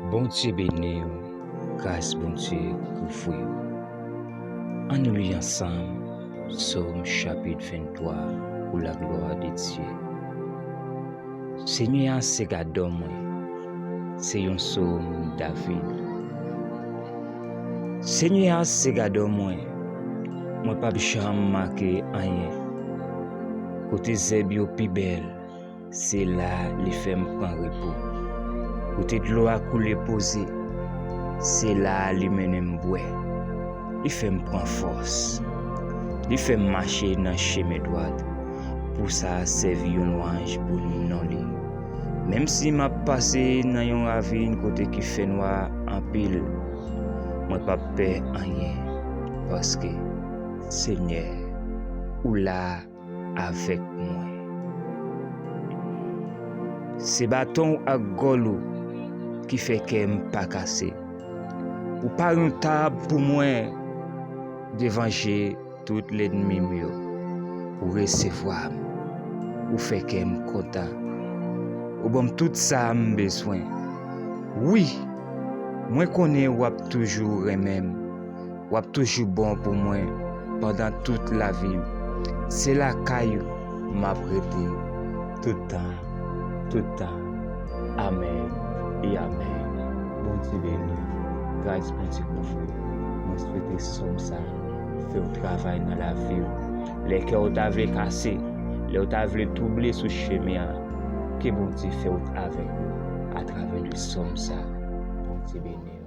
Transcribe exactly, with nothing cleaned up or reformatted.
Bondye beni w, gras Bondye kouvri w. Ann nou li ansanm Sòm chapit venntwa pou laglwa de Dye. Senyè a se gadò mwen, se yon sòm David. Senyè a se gadò mwen, mwen p ap janm manke anyen. Kote zèb yo pi bèl, se la li fè m pran repo. Kote dlo a koule poze, se la li mennen m bwè. Li fè m pran fòs. Li fè m mache nan chemen dwat. Pou sa sèvi yon lwanj pou non li. Menm si m ap pase nan yon ravin kote ki fè nwa anpil, mwen p ap pè anyen, paske, Senyè, ou la avèk mwen. Se baton w ak gòl ou ki fè kè m pa kase. Ou pare yon tab pou mwen devan je tout lènmi m yo. Ou resevwa m. Ou fè kè m kontan. Ou ban m tout sa m bezwen. Wi, mwen konnen w ap toujou renmen m. W ap toujou bon pou mwen pandan tout lavi m. Se lakay ou m ap rete tout tan, tout tan. Amèn e amèn. Bondye beni w. Gras Bondye kouvri w. Mwen swete sòm sa fè w travay nan lavi w. Lè kè w ta vle kase, lè w ta vle twouble sou chemen an, ke Bondye fè w avèk atravè de sòm sa. Bondye beni w.